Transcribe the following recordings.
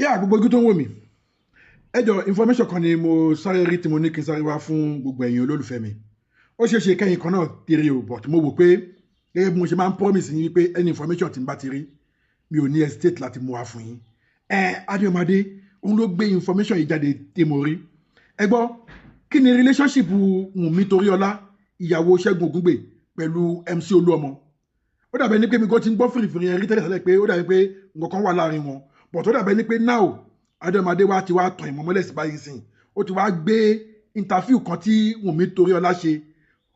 Yá, gbogbo ojú tó ń wò mí, ẹ jọ, information kan ni mo sáré rí tí mo ní kí n sáré wá fún gbogbo ẹ̀yin olólùfẹ́ mi. Ó ṣeé ṣe kẹ́yìn kan náà ti rí o, but mo wò pé gẹ́gẹ́ bí mo ṣe máa ń promise yín wípé any information tí n bá ti rí, mi ò ní hesitate láti mú wá fún yín. Ẹ Adéọmọdé òun ló gbé information yìí jáde tí mo rí. Ẹ gbọ́, kí ni relationship Wùnmí Toríọlá, ìyàwó Ṣẹ́gun Ògúngbè, pẹ̀lú MC Olúọmọ? Ó dàbẹ̀ ní pé mi gan ti ń gbọ́ fìrìfìrì yẹn rí tẹ́lẹ̀ tẹ́lẹ̀ pé ó dàbẹ̀ pé nǹkan kan wà láàrin wọn, but ó dàbẹ̀ ní pé now Adéọmọdé wa ti wá tàn ìmọ̀mọ́lẹ̀ sí báyìí sìn. Ó ti wá gbé interview kan tí Wùnmí Toríọlá ṣe,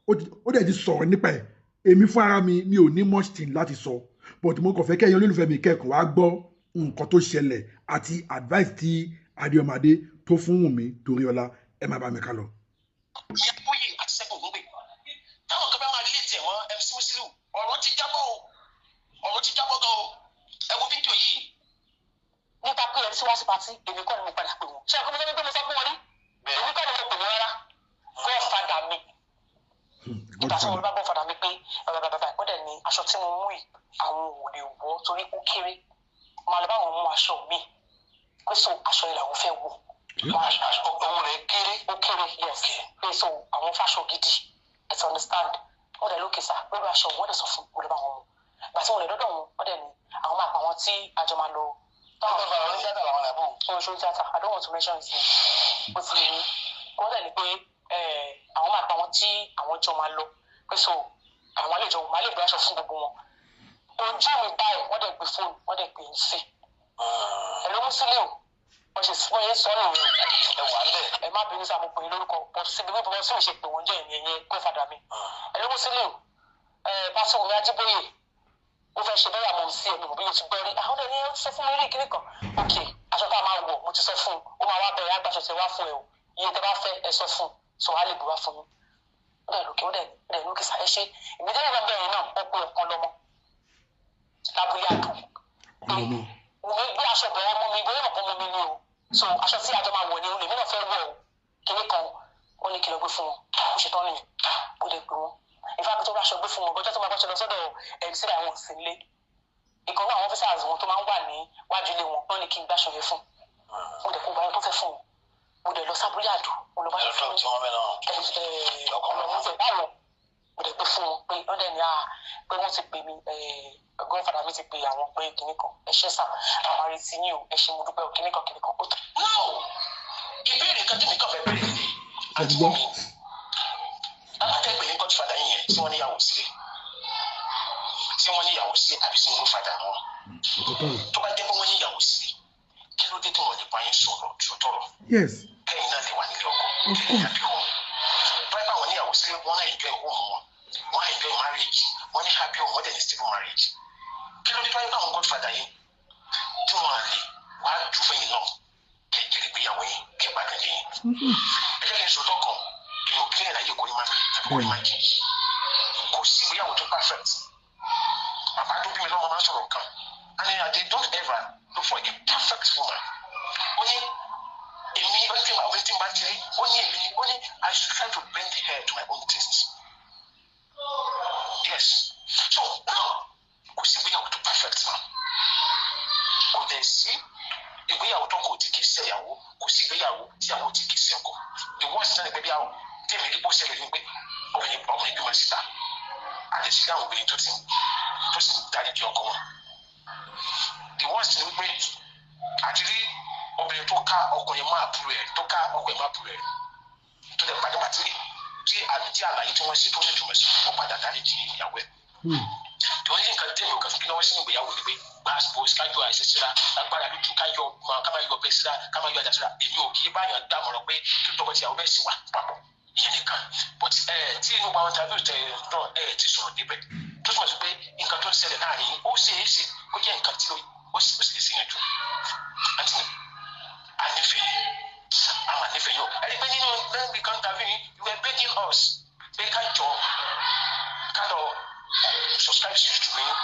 ó dẹ̀ ti sọ̀rọ̀ nípa ẹ̀. Èmi fún ara mi, mi ò ní much thing láti sọ, but mo kàn fẹ́ kẹ́yìn olólùfẹ́ mi kẹ́kọ̀ọ́ wá gbọ́ nǹkan tó ṣẹlẹ̀ àti advice tí Adéọmọdé tó fún Wùnmí Toríọlá. Ẹ má bá mi ká lọ. Ìyá Bóyè àti Ṣẹ́gun Ògúngbè, táwọn kan bá máa lé tiẹ̀ mọ́ MC Musiliu, ọ̀rọ̀ ti jábọ̀ o, ọ̀rọ̀ ti jábọ̀ gan o. Ẹ wo fídíò yìí. Nípa pé ẹni tí wá sí party, èmi kọ́ ni mo padà pè wọ́n. Ṣé ẹ̀kọ́ mi sọ pé mo sọ fún wọn rí? Èmi kọ́ ni mo pè wọ́n rárá. Godfather mi, nígbà tí mo bá godfather mi pé bàbá bàbá, ó dẹ̀ ní aṣọ tí mo mú yìí, àwọn ò lè wọ̀ torí ó kéré, máa lọ bá àwọn mú aṣọ mi, pé so aṣọ yìí làwọn fẹ́ wọ̀. Ohun rẹ̀ kéré. Ó kéré, yes, pé so àwọn fáṣọ gidi, ẹ ti understand. Wọ́n dẹ̀ lókè sá lórí aṣọ, wọ́n dẹ̀ sọ fún mo lọ bá wọn mú. Gbà tí mo lè dọ́dọ̀ wọn, wọ́n dẹ̀ ní àwọn máa pa àwọn tí àjọ máa lọ. Godfather ní tíátà làwọn làbò. Oṣù tíátà, I don't want to mention his name. Ó ti ní wọ́n dẹ̀ ní pé àwọn máa pa àwọn tí àwọn jọ máa lọ, pé so àwọn àlejò máa lè gbé aṣọ fún gbogbo wọn. Ojú mi báyìí, wọ́n dẹ̀ gbé fóònù, wọ́n dẹ̀ gbé ń sí ẹ̀ ló Musiliu. Wọ́n ṣe wọ́n yẹn sọ nìyẹn. Ẹ wà ń bẹ̀. Ẹ má bínú sáà, mo pè é lórúkọ, but síbi wípé wọ́n sì ṣe pè wọ́n jẹ́ ìyẹn yẹn godfather mi. Ẹ ló Musiliu, ẹ pásítọ̀ Wùmí Ajíbóyè, ó fẹ́ ṣe bẹ́ẹ̀ àmọ́ sí ẹ̀mí mọ̀ bí o ti gbọ́ rí. Àwọn ẹni ó ti sọ fún mi rí kíní kan. Ok, aṣọ tá a máa wọ̀, mo ti sọ fún un, ó máa wá bẹ̀rẹ̀ àgbàṣọ tí wá fún ẹ o. Iye tẹ bá fẹ́, ẹ sọ fún un, sọ wá lè bù wá fún mi. Ó dẹ̀ lókè, ó dẹ̀ lókè sáré ṣe ìgbésẹ̀ náà bẹ̀rẹ̀ náà. Ó pé ọ̀kan lọ́mọ lábúlé àdó. Ọlọmọ. Wùmí gbé aṣọ bẹ̀rẹ̀ mọ́ mi, bóyá ọ̀pọ̀ mọ́ mi ni o. So aṣọ tí àjọ máa wọ̀ ni olè mi náà fẹ́ wọ̀ o. Kíní kan, ó ní kí lọ gbé fún wọn. Ó ṣe tán nìyẹn, ó lè gbé wọn ìfá tó bá aṣọ gbé fún wọn. Ọjọ́ tó máa bọ́ṣọ lọ sọ́dọ̀ ẹ̀rí síra àwọn òsì nílé, ìkan náà àwọn officers wọn tó máa ń wà ní wájú ilé wọn náà ní kí n gbàṣọ yẹn fún. Mo dẹ̀ kó gbàyàn tó fẹ́ fún wọn, mo dẹ̀ lọ sábúlé àdó, mo lọ báṣọ fún tí wọ́n bẹ̀ náà. Ọmọ tẹ̀ báwọn, mo dẹ̀ gbé fún wọn pé wọ́n dẹ̀ ní à pé wọ́n ti pè mí, godfather mi ti pè àwọn pé kinní kan. Ẹ ṣé sà, àwọn arètí yín o, ẹ ṣé, mo dúpẹ́ o, kinní kan kinní kan ó tán. Now, ìbéèrè kan tí mi kàn fẹ́ béèrè ni, Ṣe ti gbọ́? Alákẹ́gbẹ̀ẹ́ ní godfather yìí yẹn, tí wọ́n níyàwó sílẹ̀, tí wọ́n níyàwó sílẹ̀ àbí single father wọn? Òtítọ́ rẹ̀. Tó bá jẹ́ pé wọ́n níyàwó sílẹ̀, kí ló dé tí wọ́n lè bá yín sọ̀rọ̀ sọ̀tọ̀rọ̀ kẹ́yìn náà lè wà nílé ọkọ, Of course. happy home? Tó bá wọn níyàwó sílẹ̀, wọ́n á enjoy home wọn, wọ́n á enjoy marriage, wọ́n ní happy home, wọ́n dẹ̀ ní stable marriage. Kí ló dé tó bá yẹ pé àwọn godfather yìí tí wọ́n lè wá jù fẹ́yìn náà kẹ́ jẹ́rìí gbéyàwó yín, kẹ́ gbádùn yín? Ẹ jẹ́ kí n sọ̀tọ̀ kan. Èèyàn kílẹ̀ láyé kò ní máa mi tàbí kò ní máa jẹ. Kò sí ìgbéyàwó tó perfect. Bàbá tó bí mi lọ́mọ máa ń sọ̀rọ̀ kan, and I don't ever look for a perfect woman. Ó ní èmi, ó ní tí ó tí n bá ti rí, ó ní èmi, ó ní I should try to bend her to my own taste. Yes, so now, kò sí ìgbéyàwó tó perfect ma, kò dẹ̀ sí ìgbéyàwó tó kò tí kì í ṣe ìyàwó, kò sí ìgbéyàwó tí ìyàwó tí kì í ṣe ọkọ. The worst náà ni pé bí àwọn tèmi rí bó ṣẹlẹ̀ ní pé ọkùnrin bímọ síta, àti sí àwọn obìnrin tó sì ń dárí di ọkọ wọn. The worst ni wípé àti rí obìnrin tó ká ọkùnrin mọ́ àbúrò ẹ̀, tó ká ọkùnrin mọ́ àbúrò ẹ̀, tó dẹ̀ padà bá tí tí tí àlàyé tí wọ́n ṣe tó ní ìtumọ̀ sí, ó padà dárí di ìyàwó ẹ̀. The only nǹkan tẹ́mi ò kàn fi lọ́wọ́ sínú ìgbéyàwó ni pé gbàgbó kájọ àìsí síra lágbára lójú, kájọ ká máa yọ ọbẹ̀ síra, ká máa yọ àjà síra. Èmi ò kì í báyàn dámọ̀ràn pé kí tọkọtìyàwó bẹ́ẹ̀ sì wà papọ̀, ìyẹn nìkan. But ẹ tí inú gba àwọn tàbí tẹ náà, ẹ ti sọ̀rọ̀ débẹ̀, tó túmọ̀ sí pé nǹkan tó ń ṣẹlẹ̀ láàrin yín, ó ṣe é ṣe kó jẹ́ nǹkan tí ó sì lè ṣe yanjú. Àti ànífẹ̀ẹ́ àwọn ànífẹ̀ẹ́ yóò ẹni pé nínú lẹ́yìn kan tàbí you were begging us pé ká jọ ká lọ subscribe sí YouTube yín,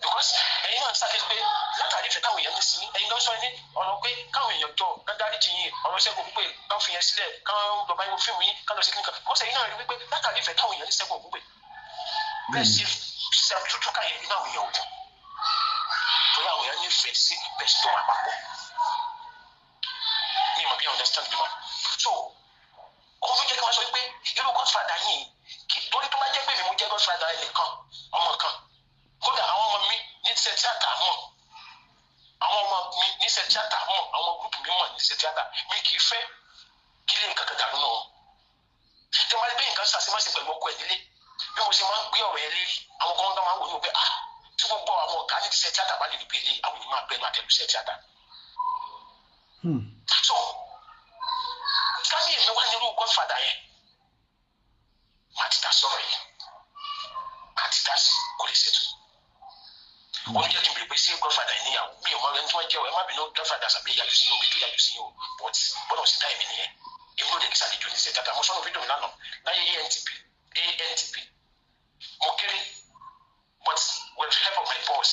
because ẹ̀yin náà ń sáré pé látàrí ìfẹ́ táwọn èèyàn ní sí yín, ẹ̀yin náà sọ ní ọ̀nà pé káwọn èèyàn jọ ká dáríjì yín, ọ̀rọ̀ Ṣẹ́gun Ògúngbè, ká fi yẹn sílẹ̀, ká lọ bá yín wo fíìmù yín, ká lọ sí kíníkan, because ẹ̀yin náà rí wípé látàrí ìfẹ́ táwọn èèyàn ní Ṣẹ́gun Ògúngbè, bẹ́ẹ̀ ṣe ṣe tútù káyẹ̀ nínú àwọn èèyàn ò dùn. Torí àwọn èèyàn nífẹ̀ẹ́ sí bẹ́ẹ̀ tó wà papọ̀. Mi mọ̀ bí I understand me ma. So òun ló jẹ́ kí wọ́n sọ pé irú godfather yìí, torí tó bá jẹ́ pé mi mo jẹ́ godfather ẹnìkan, ọmọ kan, kódà àwọn ọmọ mi ní iṣẹ́ tíátà mọ̀, àwọn ọmọ mi ní iṣẹ́ tíátà mọ̀, àwọn group mi mọ̀ ní iṣẹ́ tíátà, mi kì í fẹ́ kí lè nǹkan kan dàrú náà. Tí wọ́n bá gbé nǹkan ṣàṣemáṣe pẹ̀lú ọkọ ẹ̀ nílé, bí mo ṣe máa ń gbé ọ̀rọ̀ ẹ lérí, àwọn kan tó máa ń wò ní pé ah, tí gbogbo àwọn ọ̀gá ní iṣẹ́ tíátà bá lè rí pé lé àwọn èèyàn máa bẹnu àtẹ̀lù iṣẹ́ tíátà. So kámi èmi wá nírú godfather yẹn, má ti dá sọ̀rọ̀ yìí, má ti dá sí, kò lè ṣètò. Ó ní jẹ́ kí n bèrè pé sí godfather yìí níyàwó? Mi ò mọ ẹni tí wọ́n jẹ́ o, ẹ má bínú godfather sàbí ìyájú sí yóò mi tó yájú sí yóò, but bọ́dọ̀ sí dá èmi nìyẹn. Èmi ló dé kí sàlejò ní iṣẹ́ tíátà. Mo sọ́nù fídíò mi lánàá láyé ANTP ANTP, mo kéré, but with the help of my boss,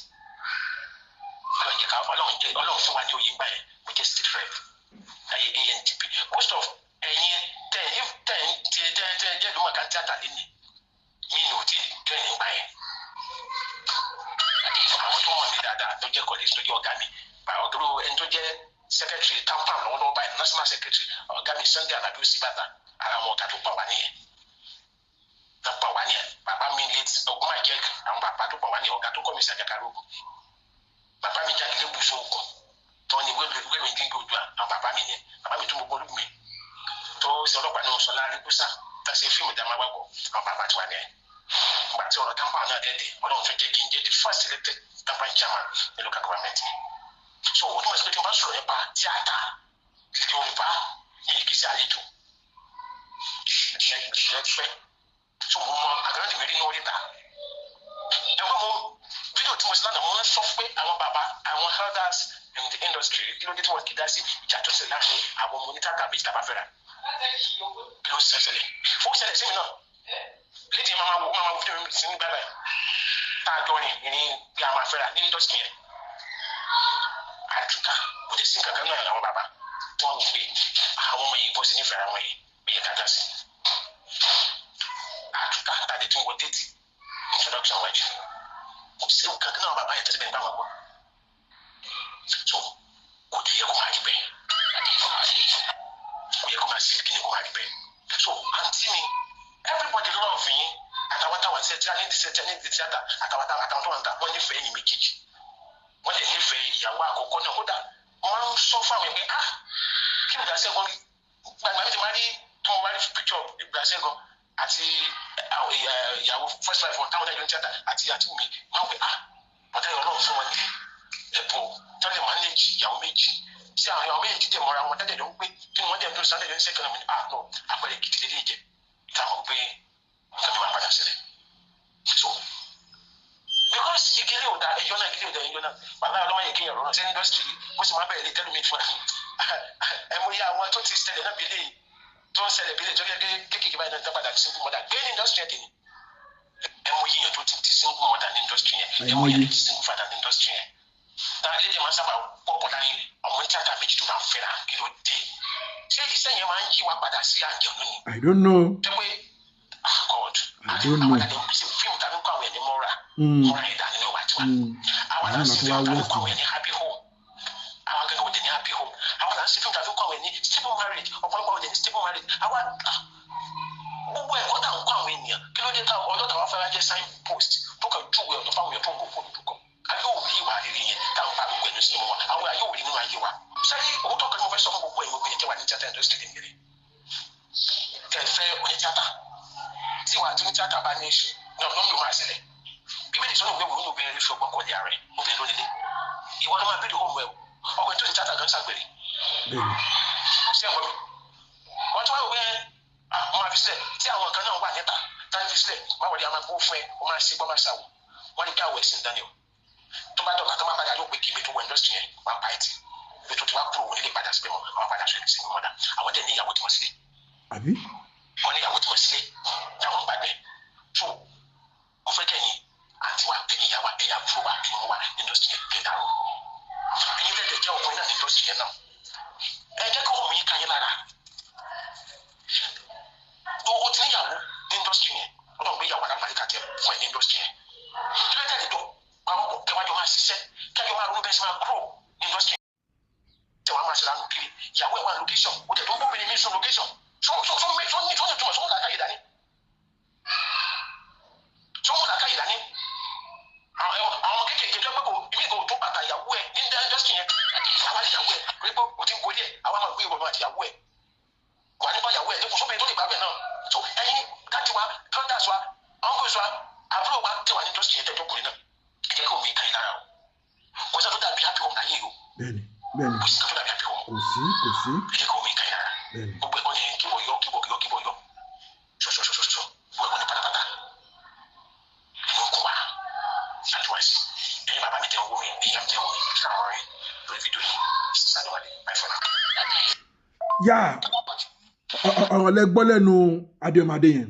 Ọlọ́run jẹ́ ká Ọlọ́run jẹ́ Ọlọ́run fún wa ní oyè ńgbà yẹn, mo jẹ́ state rep láyé ANTP. Most of ẹ̀yin tẹ̀ tẹ̀ tẹ̀ tẹ̀ tẹ̀ jẹ́ ìlú mọ̀ká tíátà lẹ́nu mi ní òtí join nígbà yẹn. Àwọn tó mọ̀ mí dáadáa, tó jẹ́ colleagues, tó jẹ́ ọ̀gá mi, ọ̀dọ́rọ̀ ẹni tó jẹ́ secretary TAMPAN lọ́wọ́lọ́wọ́ báyìí, national secretary, ọ̀gá mi Sunday Alabi Osibata, ara àwọn ọ̀gá tó pa wá nìyẹn, tó pa wá nìyẹn. Bàbá mi late Ogunmajek, àwọn bàbá tó pa wá nìyẹn, ọ̀gá tó kọ́ mi sí Àjàkálógún, bàbá mi jáde lé bùsùn ògùn tó ní wéwèé dídí ojú àwọn bàbá mi yẹn. Bàbá mi tó gbogbo olúmi tó ṣe ọlọ́pàá ní Ọ̀ṣọ́lá Aríkúsá tá a ṣe fíìmù Dàmáwágọ̀, àwọn bàbá tiwa nìyẹn. Nígbà tí ọ̀rọ̀ TAMPAN náà dẹ́dẹ̀, Ọlọ́run fẹ́ jẹ́ kí n jẹ́ the first elected TAMPAN chairman ní local government. So o túmọ̀ sí pé tí n bá sọ̀rọ̀ nípa tíátà Yorùbá, mi kì í ṣe àlejò ìyẹn pẹ́. So mo mọ àgbẹ̀rẹ̀ mi rí ní oríta ẹgbẹ́ mo fídíò tí mo ṣe lánàá. Mo ń sọ pé àwọn bàbá, àwọn elders in the industry, kí ló dé tí wọ́n kì í dá sí ìjà tó ṣẹlẹ̀ láàrin àwọn ọmọ onítàkà méjì tàbá fẹ́ra? Kí ló ṣẹlẹ̀? Ó ṣẹlẹ̀ sí mi náà létí. Máa wo fídíò mi sí ní báyìí tá a jọ rìn ní bí a máa fẹ́ra ní industry yẹn, àtúkà kò dé sí nǹkan kan náà. Àwọn bàbá tí wọ́n wò pé àwọn ọmọ yìí bọ́ sí nífẹ̀ẹ́ àwọn yìí, ó yẹ ká dá sí àtúkà tàbí tí wọ́n date introduction wájú, kò sí nǹkan kan náà. Bàbá yẹn tẹ́sí bẹ́ẹ̀ bá wọn gbọ́. So kò dé yẹ kó máa rí bẹ́ẹ̀, kò yẹ kó máa sí kí ni kó máa rí bẹ́ẹ̀. So àǹtí mi, everybody love yín, àtàwọn táwọn ṣe tí a ní ti ṣe tí a ní ti tíátà, àtàwọn táwọn àtàwọn tó wà ń ta, wọ́n nífẹ̀ẹ́ yín méjèèjì, wọ́n lè nífẹ̀ẹ́ ìyàwó àkọ́kọ́ náà. Kódà mo máa ń sọ fún àwọn ẹgbẹ́, ah, kí Ìgbà Ṣẹ́gun gbàgbà mi ti máa rí tí mo bá rí picture Ìgbà Ṣẹ́gun àti ìyàwó first wife wọn táwọn ẹjọ́ ń tíátà àti Wùmí, máa ń pè, ah, bàtà yọ, Ọlọ́run fún wọn ní ẹ̀bùn tẹ́lẹ̀ manage ìyàwó méjì, tí àwọn ìyàwó méjì dẹ̀ mọ́ra wọn, tẹ́lẹ̀ jọ ń gbé, kí ni wọ́n dẹ̀ ń dúró sáré, ń sẹ́kẹ̀rẹ̀ mi ní, ah no, àpẹẹrẹ gidi lélẹ́yìí jẹ́ táwọn pé nǹkan mi máa padà ṣẹlẹ̀. So because ìgélé ò da ẹjọ́ náà, ìgélé ò da ẹjọ́ náà, bàbá ọlọ́mọ yẹ kéèyàn rọrùn sí industry, bó sì máa bẹ̀rẹ̀ lé tẹ́lẹ̀ mi fún ẹ. Mo yẹ àwọn tó ti ṣẹlẹ̀ náà bílẹ̀ tó ń ṣẹlẹ̀ bílẹ̀ tó yẹ kékeré báyìí náà tó padà single mother gbé ní industry yẹn dèní. Ẹ mọ yíyan tó ti single mother ní industry yẹn, ẹ mọ yíyan tó ti single father ní industry yẹn. Tá ilé jẹ́ máa ń sábà pọ̀pọ̀ láyé ọmọ ní tíátà méjì tó bá ń fẹ́ra. Kí ló dé? Ṣé iṣẹ́ yẹn máa ń yí wa padà sí àjẹ̀nú ni? I don't know. Jẹ́ pé, ah God. I don't know. Àwọn àdàlẹ́ ṣe fíìmù tàbí kọ́ àwọn ẹni mọ́ra mọ́ra ẹ̀dá nínú ìwà tiwa. Àwọn Àwọn àdàlẹ́ ṣe náà tó wá fíìmù tàbí worst. kọ́ àwọn ẹni happy home, àwọn akẹ́kọ̀ọ́ òde ní happy home. Àwọn àdàlẹ́ ṣe fíìmù tàbí kọ́ àwọn ẹni stable marriage, ọ̀pọ̀lọpọ̀ òde ní stable marriage. Àwọn gbogbo ẹ̀kọ́ tá à ń kọ́ àwọn ènìyàn, kí ló dé táwọn ọjọ́ táwọn afẹ́rẹ́ jẹ́ sign post tó kàn júwe ọ̀nà fáwọn èèyàn tó ń gòkó lójú kan? Ayé ò rí ìwà rere yẹn táwọn bá gbogbo ẹnu sínú wa, àwọn ayé ò rí nínú ayé wa. Sẹ́yìn òótọ́ kan tí mo fẹ́ sọ fún gbogbo ẹ̀yin obìnrin tẹ́wà ní tíátà industry lè mìíràn, tẹ̀ fẹ́ onítíátà, tí ìwà àti onítíátà bá ní ìṣù náà ló ń lò máa ṣẹlẹ̀. Bíbélì sọ́nà ìwé ìwé, obìnrin fi ọgbọ́n kọ́lé ara ẹ̀, obìnrin ló nílé. Ìwọ ló máa bídìí home ẹ̀. Ọkùnrin tó ní tíátà gan ṣàgbèrè. Bẹ́ẹ̀ni. Sí ẹ̀gbọ́n mi, wọ́n tún wá wò pé àwọn máa fi sílẹ̀, tí àwọn kan náà wà níta táwọn fi sílẹ̀ má wọlé, àwọn máa fún ẹ, ó máa ṣe gbọ́, máa ṣàwò, wọ́n ní kí àwọ̀ ẹ̀sìn dání o. Tó bá dọ̀là, tó bá padà, yóò pé kí ibi tó wọ industry yẹn wá pa ẹ̀ tì, ibi tó ti wá kúrò wọlé lè padà síbẹ̀ mọ́. Àwọn padà sọ sí mọ́dà, àwọn dẹ̀ níyàwó tí wọ́n sílé. Àbí? Wọ́n níyàwó tí wọ́n sílé táwọn gbàgbẹ́ tó. Mo fẹ́ kẹ́yìn àti wa, ẹ̀yin ìyá wa, ẹ̀yin àbúrò wa, ẹ̀yin ọmọ wa ní industry yẹn, kẹ́ dàrú. Ẹ̀yin tẹ̀tẹ̀ jẹ́ ọkùnrin náà ní industry yẹn náà, ẹ jẹ́ kí ọmọ yín ká yín lára. O ti níyàwó ní industry yẹn, Ọlọ́run gbé ìyàwó alábàríkà jẹ fún ẹ ní industry yẹn, kí ló tẹ̀lé tó pàápọ̀ kẹwàjọ máa ṣiṣẹ́? Kẹ́jọ máa ronú bẹ́ẹ̀ ṣe máa grow ní industry. Tẹ wàá máa ṣe lánàá kiri, ìyàwó ẹ̀ wà location, ó tẹ̀ tó ń bóbìnrin mi sùn location. Ṣó ṣó ṣó ṣó ní ṣó ní túmọ̀, ṣó ń làákàyè dání? Ṣó ń làákàyè dání? Àwọn ọmọ kéékèèké tó pé kò ìmí kò tó bàtà ìyàwó ẹ̀ ní industry yẹn, àwa ìyàwó ẹ̀ pé pé o ti ń gorí ẹ̀, àwa máa gbé ìwọ̀n àti ìyàwó ẹ̀. Wà nípa ìyàwó ẹ̀ lẹ́kùn sóbìnrin tó lè gbà bẹ́ẹ̀ náà. So ẹ̀yin daddy wa, brothers wa, uncles wa, àbúrò wa tẹ̀ wá ní industry yẹn tẹ́jọ́ ọkùnrin náà. Ẹ jẹ́ kí òun ìka yìí lára o. Kò sí tó dàbí happy home láyé o. Bẹ́ẹ̀ni, bẹ́ẹ̀ni. Kò sí tó dàbí happy home. Kò sí, kò sí. Ẹ jẹ́ kí òun ìka yìí lára. Gbogbo ẹ̀kọ́ ni kíbọ̀ yọ, kíbọ̀ yọ, kíbọ̀ yọ. Ṣọṣọṣọṣọ. Gbogbo ẹ̀kọ́ ni pátápátá. Mo ń kó wa. Advice. Ẹ̀yin bàbá mi tẹ̀ ń wò mí, ìyá mi tẹ̀ ń wò mí, kí làwọn rí lórí fídíò yìí. Sísá-Adéwálé, bye for now. Yá, ọ̀rọ̀ lẹ gbọ́ lẹ́nu Adéọmọdé yẹn.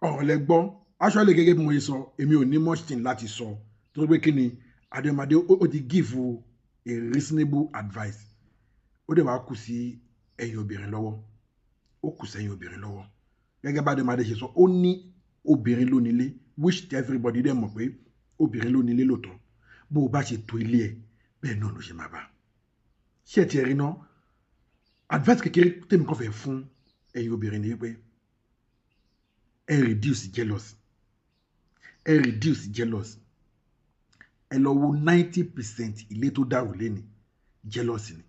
Ọ̀rọ̀ lẹ gbọ́. Actually, gẹ́gẹ́ bí mo ṣe sọ, èmi ò ní much thing láti sọ. Torí pé kí ni, Adéọmọdé ó ti give a reasonable advice. Ó dẹ̀ wá kù sí ẹ̀yin obìnrin lọ́wọ́. Ó kù sẹ́yìn obìnrin lọ́wọ́. Gẹ́gẹ́ bá Adéọmọdé ṣe sọ, ó ní obìnrin ló nílé, which everybody dẹ̀ mọ̀ pé obìnrin ló nílé lóòótọ́. Bó o bá ṣe to ilé ẹ̀, bẹ́ẹ̀ náà ló ṣe máa bá. Ṣé ẹ ti rí ná? Advice kékeré tèmi kàn fẹ́ fún ẹ̀yin obìnrin ni wípé ẹ reduce jealous. Ẹ reduce jealous. Ẹ lọ wo 90% ilé tó dàrú lénìí, jealous ni.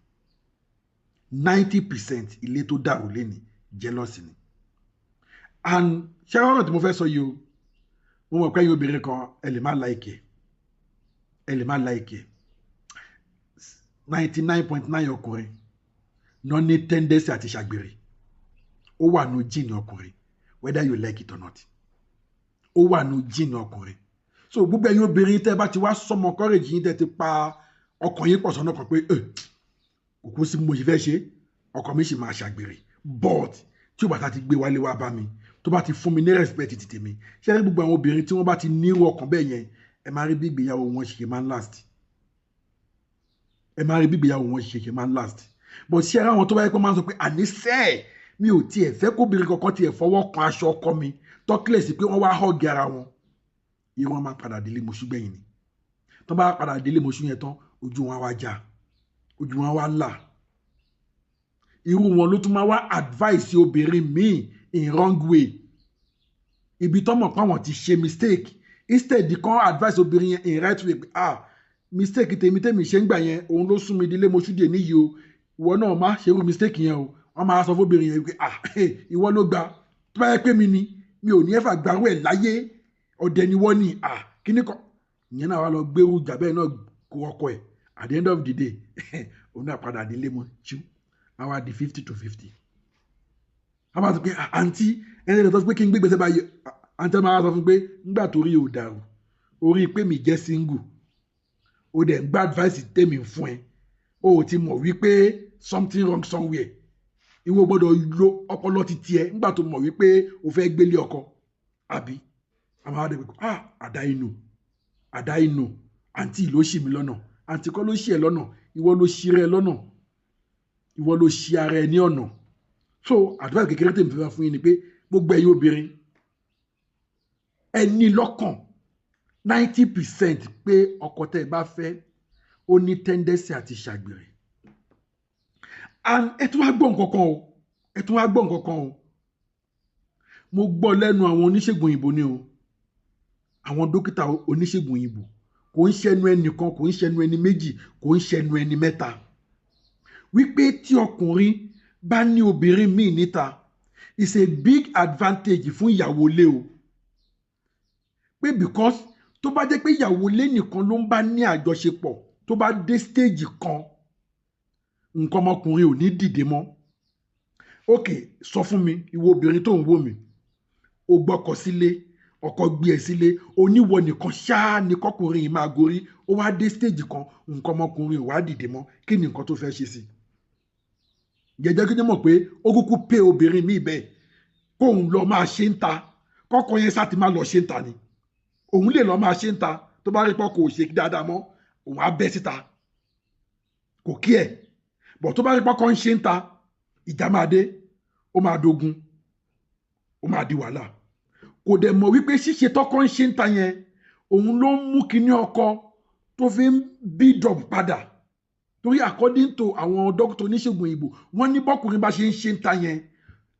90% ilé tó dàrú lénìí, jealous ni. And ṣé ọ̀rọ̀ tí mo fẹ́ sọ yìí o, mo mọ̀ pé ẹ̀yin obìnrin kan ẹ lè má like ẹ̀. Ẹ lè má like ẹ̀. 99.9 ọkùnrin náà ní tendency àti ṣàgbèrè. Ó wà nù gene ọkùnrin, whether you like it or not. Ó wà nù gene ọkùnrin. So gbogbo ẹ̀yin obìnrin tẹ́ bá ti wá sọmọ courage yín, tẹ́ ti pa ọkàn yín pọ̀ sọ́nà kan pé kò kú sí mo ṣe fẹ́ ṣe, ọkọ mi sì máa ṣàgbèrè. But tí ó bá ta ti gbé wálé wá bá mi, tó bá ti fún mi ní respect ti tèmi, ṣé rí gbogbo àwọn obìnrin tí wọ́n bá ti nírú ọkàn bẹ́ẹ̀ yẹn, ẹ máa rí bí ìgbéyàwó wọn ṣe máa ń last. Ẹ máa rí bí ìgbéyàwó wọn ṣe máa ń last. But ṣé ẹ àwọn tó bá yẹ kó máa ń sọ pé àníṣe mi ò tiẹ̀ fẹ́ kóbìnrin kankan tiẹ̀ fọwọ́ kan aṣọ ọkọ mi, tọ́kílẹ̀ sí pé wọ́n wá hug ara wọn, irú wọn máa padà délé mọṣú gbẹ̀yìn ni. Tó bá padà délé mọṣú yẹn tán, ojú wọn wá já, ojú wọn wá là. Irú wọn ló tún máa wá advice obìnrin míì in wrong way. Ibi tọ́mọ̀ pé àwọn ti ṣe mistake, instead kan advice obìnrin yẹn in right way pé ah, mistake tèmi tèmi ṣe ń gbà yẹn, òun ló sún mi délé mọṣú dè níyì o, ìwọ náà má ṣerú mistake yẹn o. Wọ́n máa sọ fóbìnrin yẹn pé ah, ìwọ ló gba, tó bá yẹ pé mi ni, mi ò ní ẹ̀fà gbárù ẹ̀ láyé, ọ̀dẹ̀ ni wọ́n ní, ah, kíní kan ìyẹn náà wá lọ gbérù ìjà bẹ́ẹ̀ náà kó ọkọ ẹ̀. At the end of the day, òun náà padà délé mọ́ ṣú, àwa di 50 to 50. A máa sọ pé àǹtí ẹni tó sọ pé kí n gbé gbèsè báyìí, àǹtí máa sọ fún pé nígbà tó rí ò dàrú, orí pé mi jẹ́ single, o dẹ̀ ń gba advice tèmi fún ẹ, o ò ti mọ̀ wípé something wrong somewhere. Ìwọ gbọ́dọ̀ lo ọpọlọ ti tiẹ̀ nígbà tó mọ̀ wípé o fẹ́ gbélé ọkọ, àbí? A máa dẹ̀ pé ah, àdá inú, àdá inú, àǹtí ló ṣì mí lọ́nà. Àǹtí kọ́ ló ṣì ẹ lọ́nà, ìwọ ló ṣì rẹ lọ́nà, ìwọ ló ṣì ara ẹ ní ọ̀nà. So advice kékeré tèmi fẹ́ fún yín ni pé gbogbo ẹ̀yin obìnrin, ẹ ní lọ́kàn 90% pé ọkọ tẹ́ ẹ bá fẹ́ ó ní tendency àti ṣàgbèrè. And ẹ tún wá gbọ́ nǹkan kan o, ẹ tún wá gbọ́ nǹkan kan o. Mo gbọ́ lẹ́nu àwọn oníṣègùn òyìnbó ni o, àwọn dókítà oníṣègùn òyìnbó. Kò ń ṣẹnu ẹnìkan, kò ń ṣẹnu ẹni méjì, kò ń ṣẹnu ẹni mẹ́ta, wípé tí ọkùnrin bá ní obìnrin míì níta, it's a big advantage fún ìyàwó ilé o. Pé because tó bá jẹ́ pé ìyàwó ilé nìkan ló ń bá ní àjọṣepọ̀, tó bá dé stage kan, nǹkan ọmọkùnrin ò ní dìde mọ́. Ok, sọ fún mi, ìwọ obìnrin tó ń wò mí, o gbọ́kọ sílé, ọkọ gbé ẹ sílé, oníwọ nìkan ṣáá ni kọkùnrin yìí máa gorí, ó wá dé stage kan, nǹkan ọmọkùnrin ò wá dìde mọ́, kí ni nǹkan tó fẹ́ ṣe sí? Jẹjẹ kí ni mọ̀ pé ó kúkú pé obìnrin míì bẹ́ẹ̀ kóun lọ máa ṣe ń ta, kọ́kọ́ yẹn sá ti máa lọ ṣe ń ta ni, òun lè lọ máa ṣe ń ta. Tó bá rí pọ́ kò ṣe dáadáa mọ́, òun á bẹ́ síta, kò kí ẹ̀ bọ̀. Tó bá rí pọ́kọ́ ń ṣe ń ta, ìjà máa dé, ó máa dogun, ó máa di wàhálà. Kò dẹ̀ mọ̀ wípé ṣíṣe tọ́kọ́ ń ṣe ń ta yẹn, òun ló ń mú kíní ọkọ tó fi ń build up padà. Torí according to àwọn dókítà oníṣègùn òyìnbó, wọ́n ní bọ́kùnrin bá ṣe ń ṣe ń ta yẹn,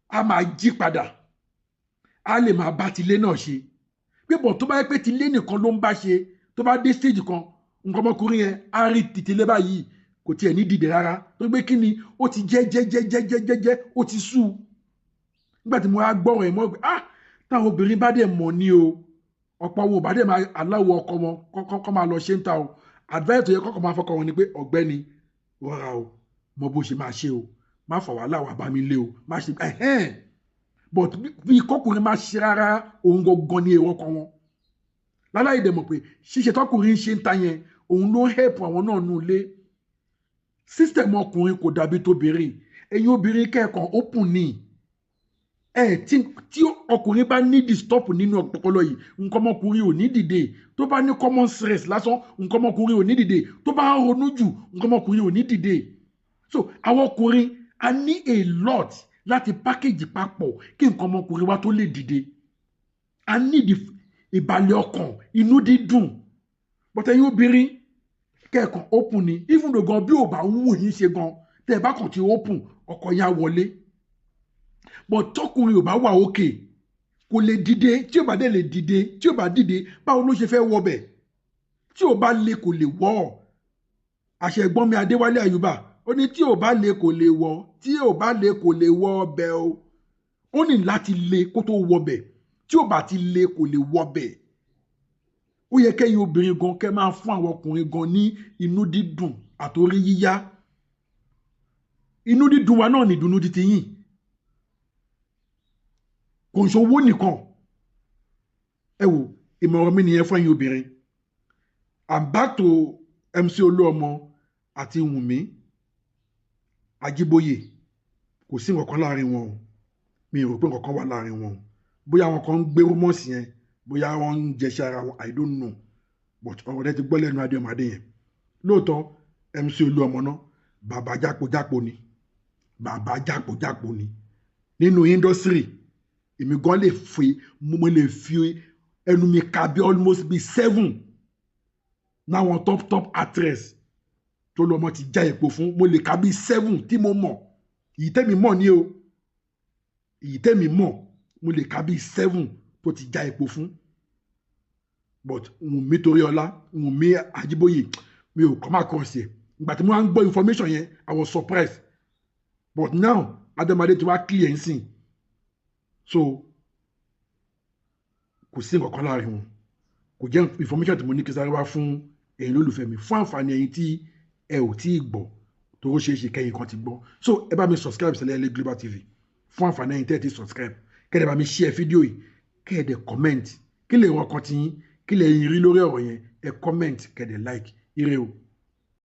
a máa jí padà, a lè máa bá tilé náà ṣe. Pé bọ̀ tó bá yẹ pé tilé nìkan ló ń bá ṣe, tó bá dé stage kan, nǹkan ọmọkùnrin yẹn á rí tìtìlé báyìí, kò tiẹ̀ ní dìde rárá. Tó gbé kí ni ó ti jẹ́ jẹ́ jẹ́ jẹ́ jẹ́ jẹ́ jẹ́, ó ti sú. Nígbà tí mo wá gbọ́rọ̀ ẹ̀ mọ́ pé ah, táwọn obìnrin bá dẹ̀ mọ̀ ní o, ọ̀pọ̀ wo bá dẹ̀ máa aláwọ̀ ọkọ wọn kọ́ máa lọ ṣe ń ta o. Advice tó yẹ kọ́kọ́ máa fọkọ wọn ni pé, ọ̀gbẹ́ni, rọra o, mọ bó ṣe máa ṣe o, má fà wàhálà wà bá mi lé o, má ṣe ẹ̀hẹ́n. But bí kọkùnrin má ṣe rárá, òun gangan ni èrò ọkàn wọn. Láláì dẹ̀ mọ̀ pé ṣíṣe tọkùnrin ṣe ń ta yẹn, òun ló ń help àwọn náà nù lé. System ọkùnrin kò dàbí tóbìnrin. Ẹ̀yin obìnrin kẹ́ẹ̀kan open ni ẹ. Tí ọkùnrin bá ní disturb nínú ọpọlọ yìí, nǹkan ọmọkùnrin ò ní dìde. Tó bá ní common stress lásán, nǹkan ọmọkùnrin ò ní dìde. Tó bá ń ronú jù, nǹkan ọmọkùnrin ò ní dìde. So àwọn ọkùnrin, a ní a lot láti package papọ̀ kí nǹkan ọmọkùnrin wa tó lè dìde. A ní ìbàlẹ̀ ọkàn, inú dídùn. But ẹ̀yin obìnrin kẹ́ẹ̀kan open ni. Even though gan bí ò bá ń wù yín ṣe gan, tẹ́ ẹ bá kàn ti open, ọkọ yá wọlé. But tọkùnrin ò bá wà òkè, kò lè dìde. Tí ò bá dẹ̀ lè dìde, tí ò bá dìde, báwo ló ṣe fẹ́ wọbẹ̀? Tí ò bá lè, kò lè wọ̀ ọ́. Àṣẹ ẹ̀gbọ́n mi Adéwálé Àyùbá, ó ní tí ò bá lè, kò lè wọ̀, tí ò bá lè, kò lè wọ̀ ọbẹ̀ o. Ó ní láti lè kó tó wọbẹ̀. Tí ò bá ti lè, kò lè wọbẹ̀. Ó yẹ kẹ́yìn obìnrin gan kẹ́ máa fún àwọn ọkùnrin gan ní inú dídùn àtòrí yíyá. Inú dídùn wa náà ní ìdùnnú titi yín, kò ń ṣòwò nìkan. Ẹ wò, ìmọ̀ràn mi nìyẹn fún ẹ̀yin obìnrin. I'm back to MC Olúọmọ àti Wùnmí Ajíbóyè. Kò sí nǹkan kan láàrin wọn o. Mi ò rò pé nǹkan kan wà láàrin wọn o. Bóyá àwọn kan ń gbé rumours yẹn, bóyá wọ́n ń jẹṣẹ́ ara wọn, I don't know. But ọ̀rọ̀ rẹ ti gbọ́ lẹ́nu Adéọmọdé yẹn. Lóòótọ́, MC Olúọmọ náà, bàbá jápojápo ni, bàbá jápojápo ni nínú industry. Èmi gan lè fi, mo lè fi ẹnu mi ka bí almost bí seven náwọn top top actress tó lọ́mọ ti já epo fún. Mo lè ka bí seven tí mo mọ̀. Èyí tẹ́mi mọ̀ ní o, èyí tẹ́mi mọ̀, mo lè ka bí seven tó ti já epo fún. But Wùnmí Toríọlá, Wùnmí Ajíbóyè, mi ò kọ́ máa kọ́ sí ẹ̀. Ìgbà tí mo wá ń gbọ́ information yẹn, I was surprised. But now Adémọdé ti wá clear nsìn, so kò sí nǹkan kan láàrin wọn. Kò jẹ́ information tí mo ní kí sáré wá fún ẹ̀yin lólùfẹ́ mi, fún àǹfààní ẹ̀yin tí ẹ ò tí ì gbọ́, tó ṣeé ṣe kẹ́yìn kan ti gbọ́. So ẹ bá mi subscribe sílẹ̀ LA Global TV fún àǹfààní ẹ̀yin tẹ́ ẹ ti subscribe. Kẹ́ ẹ bá mi share fídíò yìí, kẹ́ ẹ dẹ̀ comment kí lè wọn kan ti yín, kí lè yín rí lórí ọ̀rọ̀ yẹn. Ẹ comment, kẹ́ ẹ dẹ̀ like. Ire o.